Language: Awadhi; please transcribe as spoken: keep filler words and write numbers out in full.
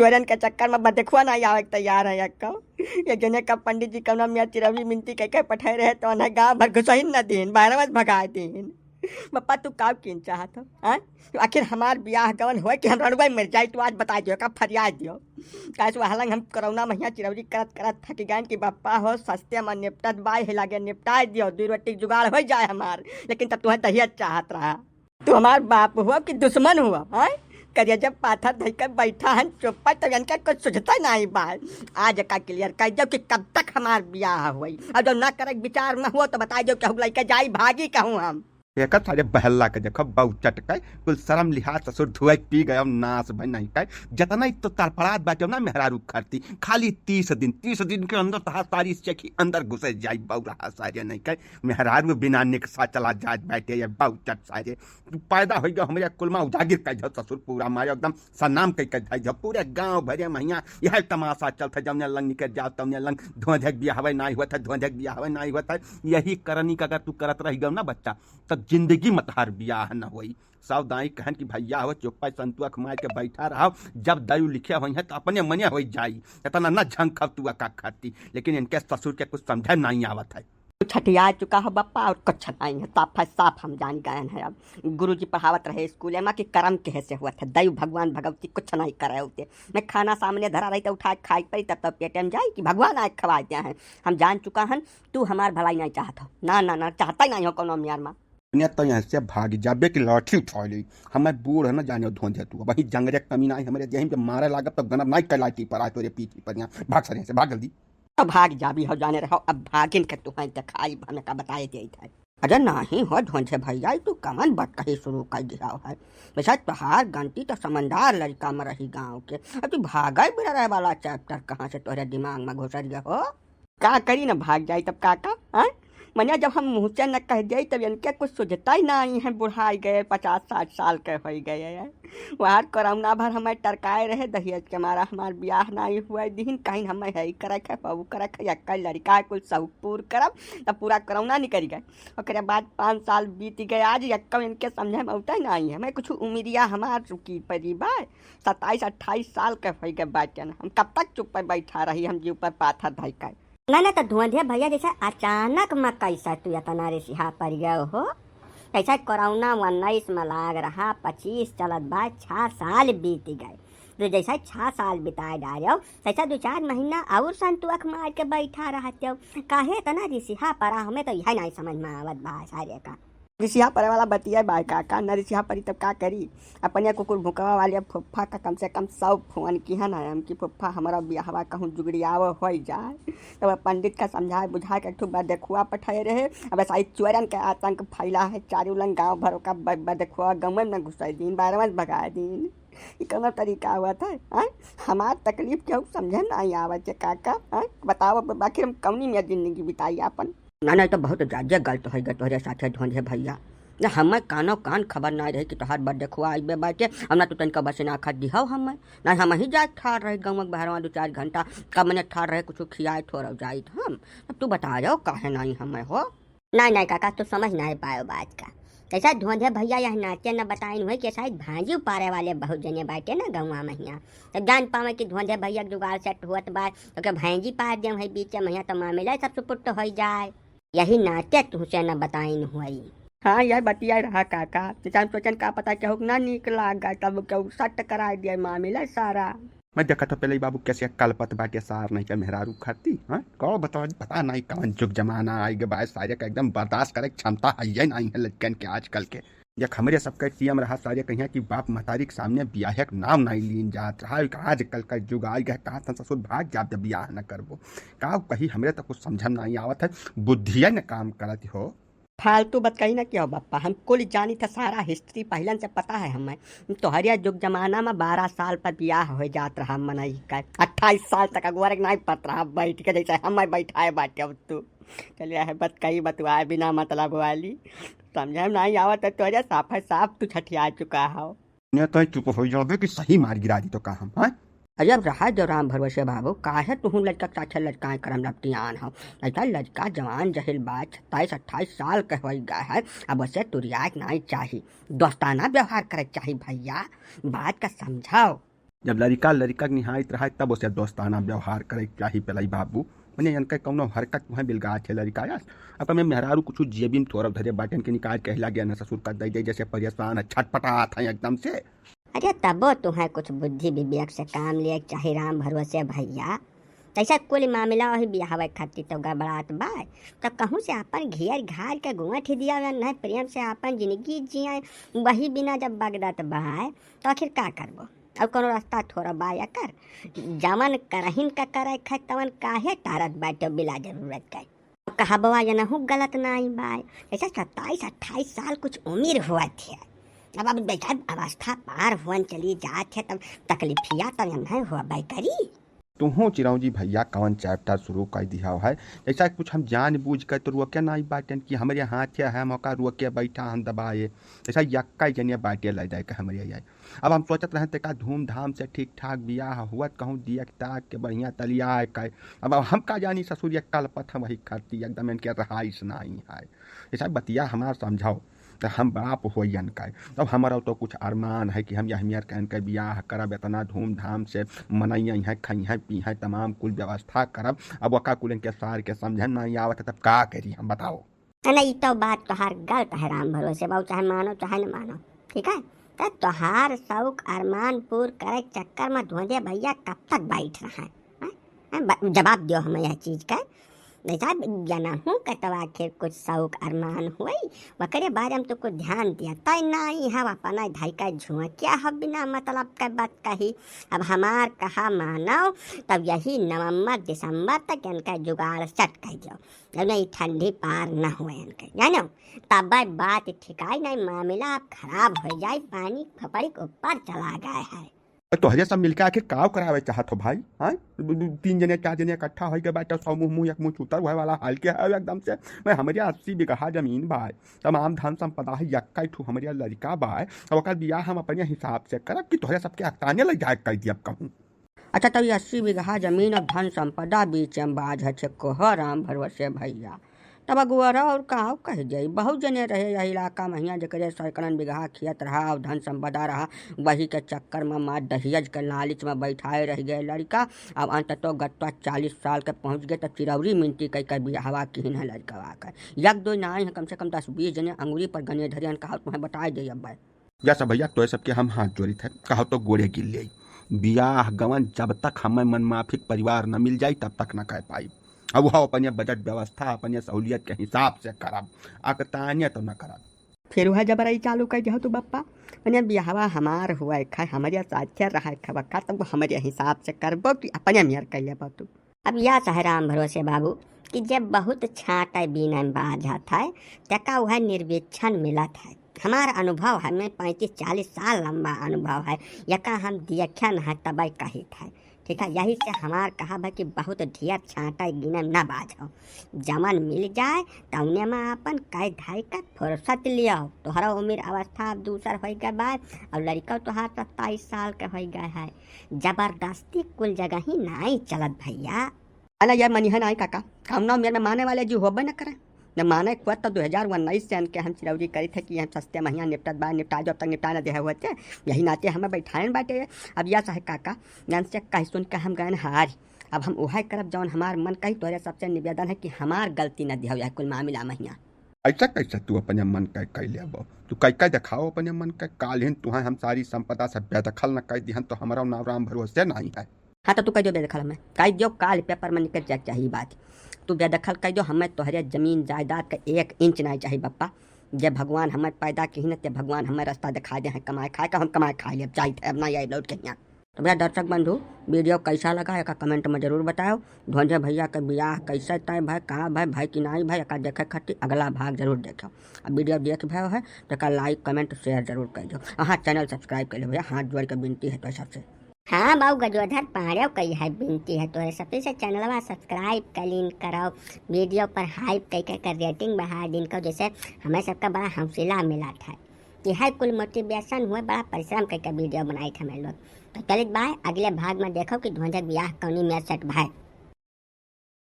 चोरन के चक्कर में बदखुआ ना आवे के तैयार है यक्को। ये जने का पंडित जी कौनो मियाँ चिरौरी मिनती कह के पठाए रहे तो उन्हें गाँव भर घुसहिन न दीन, बाहरवा से भगाए दीन। बप्पा तू का कीन चाहत हो, हाँ? आखिर हमार बियाह गवन होए कि हम रड़ुआ मर जाई, तू आज बताई दियो, का फरियाद दियो। काहे से वहाँ लंग हम कोरोना महिया चिरौरी करत करत थक गए कि बप्पा हो सस्ते में निपटत बाय है, लागे निपटाए दियो, दू रोटी के जुगाड़ हो जाए हमार, लेकिन तब तुम्हें दहिया चाहत रहा। तू हमार बाप हुआ कि दुश्मन हुआ, हाँ? करिया जब पाथर धइकर बैठा हन चुप्पा, तब इनका कुछ सुझता नहीं बा। आज का क्लियर कर दो कि कब तक हमार बियाह होई, और जब ना करे विचार में हुआ तो बताई दो, कहूँ लइके जाई, भागी कहूँ हम। एकर सारे बहल्ला के देखो, बहु चटकै, कुल शर्म लिहाज ससुर धुआई पी गयो, नाश भई नहीं कै। जतना ही तो तड़फड़ात बाटे ना मेहरारू खाती, खाली तीस दिन, तीस दिन के अंदर तहार सारी सखी अंदर घुसे जाई, बहु रहा सारे नहीं कै। मेहरारू बिना निकसा चला जात बाटे, ये बहु चट सारे। तू पैदा होई गयो हमरे कुल में, उजागिर कर जाओ ससुर पूरा मारे, एकदम सन्नाम कई कर जाई जाओ, पूरे गांव भरे महिया यह तमाशा चलत है, जौने लंग निकल जाओ, तौने लंग धोंधे के बियाहवे नाई होत है, धोंधे के बियाहवे नाई होत है। यही करनी का अगर तू करत रह गयो ना बच्चा, तब जिंदगी में तहार बियाह न होई। सब दाई कहन कि भैया हो चुप्पा संतुआ मार के बैठा रहो, जब दयु लिखे होई है तो अपने मने होई जाई, इतना न झंखब तू का खाती। लेकिन इनके ससुर के कुछ समझे नहीं आवत है। तू छठिया चुका हो बप्पा, और कुछ नहीं है, साफ है साफ हम जान गए हैं। अब गुरुजी पढ़ावत रहे स्कूल में कि कर्म केहे से हुआ था, दयु भगवान भगवती कुछ नहीं करे होते। मैं खाना सामने धरा रही तो उठा के खाई पड़ी, तब तब पेट में जाई कि भगवान आए खवाए दिया है। हम जान चुका हन, तू हमार भलाई नहीं चाहत हो, ना ना ना, चाहता ही नहीं हो कोनो मियार माँ। दुनिया तो यहाँ से भाग जाबे कि लाठी उठा ली। हमें बूढ़ न जाने धोंधे तू, वही जंगरे कमी नहीं हमरे देह में मारे लागत तो गनर नहीं कैलाटी पर आए तोरे पीठी पर यहाँ। भाग सरे से, भाग जल्दी। तो भाग जाबी हो जाने रहो, अब भागिन के तुहैं देखाई, हमें का बताए देत है। अरे नाही हो धोंधे भैया, ई तू कमन बतकही शुरू कर दिया है। वैसा तोहार गलती तो समझदार लड़का में रही गाँव के, अब तू भागे बिररे वाला चैप्टर कहाँ से तोहरे दिमाग में घुसर गया हो? का करी न भाग जाई तब काका, हाँ? मने जब हम मुँह से न कह जाई तब इनके कुछ सुझता ही नहीं है, बुढ़ाई गए, पचास साठ साल के होई गए हैं। वहार कोरोना भर हमें टरकाए रहे, दहेज के मारा हमार बियाह नाई हुआ दिहिन, कहीं हमें है ही करे के, बहू करे के, यक्का लड़का है, कुल सहूपुर करब, तब पूरा कोरोना निकल गए। ओकरे बाद पाँच साल बीत गए, आज यक्का इनके समझे में उठे नहीं है। मैं कुछ उमिरिया हमार चुकी परी बा, सत्ताईस अट्ठाईस साल के होई गए बाटन, हम कब तक चुप पे बैठा रही, हम जीव पर पाथर धई के। ना, ना, तो धुआंधे भैया, जैसे अचानक में कैसे तू इतना रिसिहा पड़ गए हो? जैसे कोरोना उन्नीस में लाग रहा, पच्चीस चलत बा, छह साल बीत गए। तो जैसे छह साल बिताए डालो, तैसे दो चार महीना और संतुअख मार के बैठा रहते हो। काहे इतना रिसिहा पड़ा, हमें तो यह नहीं समझ में आवत बा सारे का। रिसिहा पड़े वाला बतिया बा काका, न रिसिहा पड़ी तब का करी? अपने कुकुर भुकवा वाले फुफ्फा का कम से कम सौ फोन किहन है हम कि फुफ्फा हमारा बियाहवा कहूँ जुगड़ियाव होई जाए। तब पंडित का समझाए बुझाए के एक ठो बदखुआ पठाए रहे। अब ऐसा ही चोरन के आतंक फैला है चारों लंग गाँव भर का ब-, बदखुआ गाँव में घुसाई दीन, बारह में भगाए दीन। ई कौनो तरीका हुआ था, हाँ? हमार तकलीफ केहू समझे नहीं आवत है काका, हाँ? बताओ अब आखिर हम कौनी में जिंदगी बिताई आपन? ना, ना, ई तो बहुत ज्यादा गलत होई गए तोहरे साथे धोंधे भैया। ना हमें कानो कान खबर ना रही कि तोहार बदखुआ आइबे बाटे, हम ना तू तनिका बस ना खा दिहो हमें, ना हम ही जाए ठाड़ रहे गाँव के बहरवा दो चार घंटा, कब मने ठाड़ रहे कुछ खियाए ठोर जाइत हम। अब तू बताओ काहे नहीं हमें हो? नहीं, नहीं काका, तू समझ नहीं पायो बात का। जैसा धोंधे भैया यह नाते न बताइन हुए कि शायद भांजी पारे वाले बहुत जने बाटे ना गौवा महिया, तब जान पावे कि धोंधे भैया के जुगाड़ सेट हुअत बा, तो के भांजी पार दे वही बीच महिया तो मामला सब सुपुट होई जाए। यही नाते तुहसे न बताइन हुई। हाँ, यह बतिया रहा काका। निचान सोचन का पता केहू के ना नीक लाग गए, तब केहू सट कराए दिए मामला सारा। मैं देखा था पहले ही बाबू कैसे कलपत बाटे सार नहीं के मेहरारू खाती, हाँ? कहो बताओ, पता नहीं कौन जुग जमाना आइ गए बा, सारे का एकदम बर्दाश्त करे के क्षमता है ये नहीं है लड़कन के आजकल के। एक हमरे सबके सीएम रहा सारे कहिया कि बाप महतारी के सामने बियाहे के नाम नहीं लीन जात रहा। एक आजकल का जुग आइ गए, कहा था ससुर भाग जाब जब बियाह न करबो। का कही हमरे तो कुछ समझ में नहीं आवत है, बुद्धिया न काम करत हो। फालतू बात कही ना किहो बप्पा, हम कुल जानी था, सारा हिस्ट्री पहलन से पता है हमें। तोहरिया जुग जमाना में बारह साल पर बियाह हो जात रहा मनई का, अट्ठाईस साल तक अगुवर नहीं पत रहा बैठ के, जैसे हमें बैठाए बाटे अब तू। चलिए है बात कही बतुआए बिना मतलब वाली, समझे में नहीं आवत है तोहरे, साफ है साफ तू छठिया चुका हो। ने तो चुप हो जाबे कि सही मार गिरा दी तो का हम, हाँ? अरे अब रहा जो राम भरोसे बाबू, काहे तुहूँ लड़का के साथे लड़काए करम लपटियान हो? ऐसा लड़का जवान जहिल बा, सत्ताईस अट्ठाईस साल के होई गए है, अब उसे तुरियाए के नाई चाही, दोस्ताना व्यवहार करे के चाही भैया, बात का समझाओ। जब लड़िका लड़िका के निहाइत रहा है, तब ओसे दोस्ताना व्यवहार करे के चाही पेलई बाबू। मने इनके कौनो हरकत तुहें बिलगात है लड़िका यार। अब हमें मेहरारू कुछ जेबी में थोड़ा धरे बाटेन के निकाल के हिला गया ना ससुर का दे दे, जैसे परेशान है, छटपटात है एकदम से। अरे तबो तुहें कुछ बुद्धि विवेक से काम लिए के चाही राम भरोसे भैया। तैसा कुल मामला वही बियाहवे खातिर तो गड़बड़ात बा। तब कहूँ से अपन घेर घार के गुआठ दिया या नहीं प्रेम से अपन जिंदगी जिए, वही बिना जब बगदत बा तो आखिर का करबो? और कोनो रास्ता थोड़ा बा एकर? जवन करहिन का करे खाए तवन काहे टारत बाटे बिला जरूरत के? कहबवा ये नहु गलत नाई बा। ऐसा सत्ताईस अट्ठाईस साल कुछ उम्र हुआ थे, अब अब बेटा अवस्था पार हुअन चली जात है, तब तकलीफिया तब नहीं हुआ बाई करी। तुहूँ चिरौंजी भैया कवन चैप्टर शुरू कर दिया है? जैसा कुछ हम जान बूझ के तो रोके नाई बाटेन कि हमरे हाथ है, हम ओका रोके बैठा हम दबाए। जैसा यक्का जनिया बाटे ले जाए के हमरे आए। अब हम सोचत रहे तेका धूमधाम से ठीक ठाक बियाह हुअत कहूँ दियक ताक के बढ़िया तलिया है के। अब, अब हम का जानी ससुर यक्का लपत हम वही खाती एकदम इनके रहाइश नाई है। जैसा बतिया हमार समझाओ। तो हम बाप होइयन का, तब हमारा तो कुछ अरमान है कि हम यह मेर कहन के बियाह करब, इतना धूमधाम से मनइया हैं, खइहें पीहें, तमाम कुल व्यवस्था करब। अब वका कुल इनके सार के समझन नहीं आवत है, तब का करी हम बताओ? अरे ई तो बात तोहार गलत है राम भरोसे बाबू, चाहे मानो चाहे न मानो, ठीक है? तो तोहार शौक अरमान पूर करे चक्कर में धोंधे भैया कब तक बैठ रहा है? हैं? हैं? ब-, जवाब दियो हमें यह चीज का। जैसा जनहू के तब आखिर कुछ शौक अरमान हुई, वकरे बारे में तो कुछ ध्यान दिया। तय नाई हम अपना धई का झुआ क्या हो बिना मतलब के बात कही। अब हमार कहा मानो, तब यही नवंबर दिसंबर तक इनका जुगाड़ सेट कर दियो, जब नहीं ठंडी पार न हुए इनके, जानो? तब बात ठिकाई नहीं, मामला अब खराब हो जाए, पानी खोपड़ी के ऊपर चला गया है। ए, तोहरे सब मिलके आखिर काव करावे चाहत हो भाई? हाँ, दू, दू, तीन जने, चार जने इकट्ठा होई के बाटे, सौ मुँह, मुँह एक मुँह चूतर हुए वाला हाल के है एकदम से। मैं, हमरे अस्सी बीघा जमीन बा, तमाम धन संपदा है, यक्का ठू हमरे लड़िका बा, अब ओकर बियाह हम अपने हिसाब से करब कि तोहरे सबके अकताने ले जाए कर दियब कहूँ? अच्छा, तब ये अस्सी बीघा जमीन और धन संपदा बीच में बाझ है, कहो राम भरोसे भैया। तब अगुआरा और का कह जाई, बहुत जने रहे यह इलाका में हियाँ, जेकरे सैकड़न बीघा खेत रहा और धन संपदा रहा, वही के चक्कर में मार दहेज के लालच में बैठाए रह गए लड़िका। अब अंत तो गत्ता चालीस साल के पहुँच गए, तो चिरौरी मिनती कई कर बियाहवा किहिन है लड़िकवा के। एक दो नाई है, कम से कम दस बीस जने अंगुरी पर गने धरियन, कहा तुम्हें बताए दे अब। या सब भैया, तोय सबके हम हाथ जोड़ित है, कहो तो गोड़े गिर ले। बियाह गवन जब तक हमें मनमाफिक परिवार न मिल जाई, तब तक न कर पाई। अब वह अपने बजट व्यवस्था, अपने सहूलियत के हिसाब से करब, अकतानियत न करब। फिर वह जबरई चालू कर दिया तू बप्पा, मने बियाहवा हमार हुआ है, खाए हमरे साथे रहा है, खबा का तब हमरे हिसाब से करबो कि अपने मेर कर लेबो तू। अब या चाहे राम भरोसे बाबू कि जब बहुत छाँटे बीने में बाझत है, तेका वह निर्विक्षण मिलत है। हमार अनुभव है, मैं पैंतीस चालीस साल लंबा अनुभव है, यका हम दियख्या न है तबे कहित है। ठीक है, यही से हमार कहा है कि बहुत ढेर छाँटे गिने न बाझो, जमन मिल जाए तौने में अपन कह धाई के फुर्सत लियो। तोहरा उम्र अवस्था अब दूसर होई गए बा, और लड़िका तोहार सत्ताईस साल के होई गए है। जबरदस्ती कुल जगह ही नाई चलत भैया। अला यार मनिहा नाई काका, कौनो मेर में माने वाले जी होबे न करे। न माने को तो दो हज़ार उन्नीस से इनके हम चिरौरी करी थे कि हम सस्ते महीना निपटत बा, निपटा जो, अब तक निपटा न देहे होते। यही नाते हमें बैठायन बाटे। अब या चाहे काका, इनसे कह सुन के हम गए हार। अब हम उहे करब जौन हमार मन कही। तोहरे सबसे निवेदन है कि हमार गलती न दिहो यह कुल मामला महीना। ऐसा कैसे तू अपने मन के कह लेबो? तू कह के दिखाओ अपने मन के। काल्हिन तुहें हम सारी संपदा से बेदखल न कर दिहन तो हमारा नाम राम भरोसे नहीं है। हाँ, तो तू कह दियो बेदखल हमें। कह दियो काल पेपर में निकल जाए चाहिए बात। तू बेदखल कह दियो, हमें तोहरे जमीन जायदाद का एक इंच नहीं चाहिए बप्पा। जे भगवान हमें पैदा की न, ते भगवान हमें रास्ता दिखा दे हैं कमाए खाए का, हम कमाए खाए लेब, जाइत है अब ना आए लौट के यहाँ। तो भैया दर्शक बंधु, वीडियो कैसा लगा एका कमेंट में जरूर बताओ। धोंधे भैया के बियाह कैसे तय भय, का भय, भय कि नाई भय, एका देखे खातिर अगला भाग जरूर देखो। अब वीडियो देख भयो है तो एका लाइक, कमेंट, शेयर जरूर कर दो। हाँ, चैनल सब्सक्राइब कर लो भैया, हाथ जोड़ के विनती है तो सबसे। हाँ बाऊ गजोधर पाड़ेव कही है, विनती है तोहरे सबसे से चैनलवा सब्सक्राइब कर लीन करो, वीडियो पर हाइप कई कई कर रेटिंग बढ़ा दिन करो, जैसे हमें सबका बड़ा हौसला मिला था। यह कुल मोटिवेशन हुए, बड़ा परिश्रम कई कई वीडियो बनाई थे हमें लोग। तो चलित बाय अगले भाग में देखो कि धोंधे बियाह कौनी मेर सेट भाई।